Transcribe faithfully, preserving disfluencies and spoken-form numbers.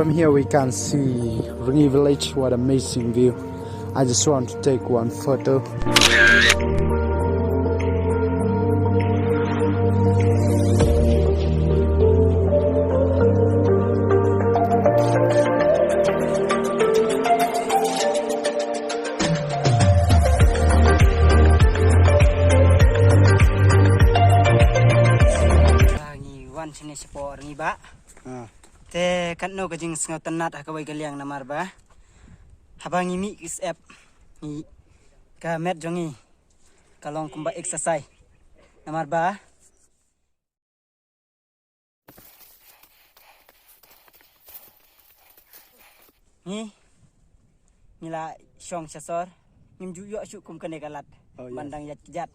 From here we can see Rngi village. What amazing view. I just want to take one photo. Ngi wan shane shapoh Rngi Bah. Ah. Te katno ka jingsngewtynnat ha kawei ka liang namar ba haba ngi mih ki syep, ngi, ka met jong ngi ka long kumba exercise. Namar ba ngi, ngi la shong sha sor, ngim ju ïoh shuh kum kane ka lad. Oh, yes. Ban dang ïaid kjat.